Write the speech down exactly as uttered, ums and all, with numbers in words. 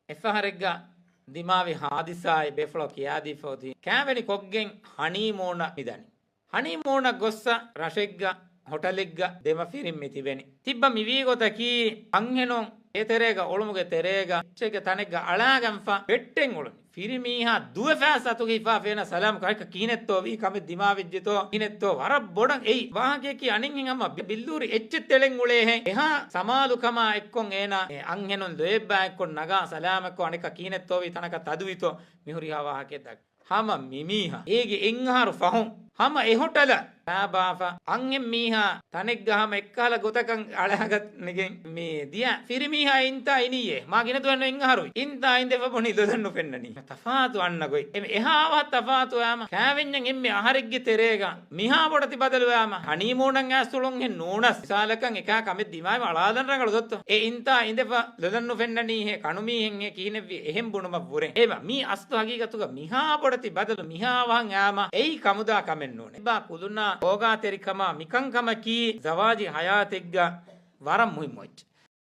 އެއްފަހަރެއްގަ ދިމާވި ހާދިސާއެއް ބޭފުޅަކު ކިޔާދީފަ އޮތީ، ކާވެނި ކޮށްގެން ހަނީމޫނަށް މިދަނީ. ހަނީމޫނަށް ގޮއްސަ ރަށެއްގަ ހޮޓަލެއްގަ ދެމަފިރިން މި ތިބެނީ. ތިއްބަ މިވީ ގޮތަކީ، އަންހެނުން އެތެރޭގަ އޮޅުމުގެ ތެރޭގަ އެއްޗެއްގެ ތަނެއްގަ އަޅާގެންފަ ވެއްޓެން އުޅުނީ. ފިރިމީހާ ދުވެފައިސް އަތުގަ ހިފާފަ އޭނަ ސަލާމް ކައިކަ ކިހިނެއްތޯ ވީ ކަމެއް ދިމާވެއްޖެތޯ ކިހިނެއްތޯ ވަރަށް ބޮޑަށް އެއީ. ވާހަކަޔަކީ އަނެއްހެން ހަމަ ބި-، ބިއްލޫރި އެއްޗެއް ތެޅެން އުޅޭހެން. އެހާ ސަމާލުކަމާ އެއްކޮށް އޭނަ އެ އަންހެނުން ލޯތްބާ އެއްކޮށް ނަގާ ސަލާމަތްކޮށް އަނެއްކާ ކިހިނެއްތޯ ވީ ތަނަކަށް ތަދުވިތޯ މިހުރިހާ ވާހަކައެއް ދައްކާ. ހަމަ މިމީހާ އޭގެ އެއްއަހަރު ފަހުން ހަމަ އެ ހޮޓަލަށް ބާބާފަ އަންހެން މީހާ ތަނެއްގަ ހަމަ އެއްކަހަލަ ގޮތަކަށް އަޅާގަތް ނެގެން މި ދިޔަ ފިރިމީހާ އިންތާ އިނިއްޔޭ. މާ ގިނަ ދުވަހެއް ނު އެއްއަހަރު އިންތާ އިނދެފަ ބުނީ ލޮލަށް ނުފެންނަނީ. ތަފާތު އަންނަ ގޮތް. އެ އެހާ އަވަހަށް ތަފާތު އައިމަ ކާވެންޏަށް އެންމެ އަހަރެއްގެ ތެރޭގަ މިހާ ބޮޑަތި ބަދަލުވާމަ ހަނީމޫނަށް އައިސް އުޅުންހެން ނޫނަސް މިސާލަކަށް އެކާ ކަމެއް ދިމާވެ އަޅާލަން ރަނގަޅު ދޮއްތޯ. އެ އިންތާ އިނދެފަ ލޮލަށް ނުފެންނަނީހޭ ކަނުމީހެއްހޭ ކިހިނެއްވި އެހެން ބުނުމަށް ވުރެ. އެބަ މީ އަސްލު ހަގީގަތުގަ މިހާ ބޮޑަތި ބަދަލު މިހާ ވަހަށް އައިމަ އެއީ ކަމުދާ ކަމެއް ނޫނޭ. އެބާ ކުލުނާ ކޯގާތެރިކަމާ މިކަންކަމަކީ ޒަވާޖީ ހަޔާތެއްގަ ވަރަށް މުހިއްމު އެއްޗެއް.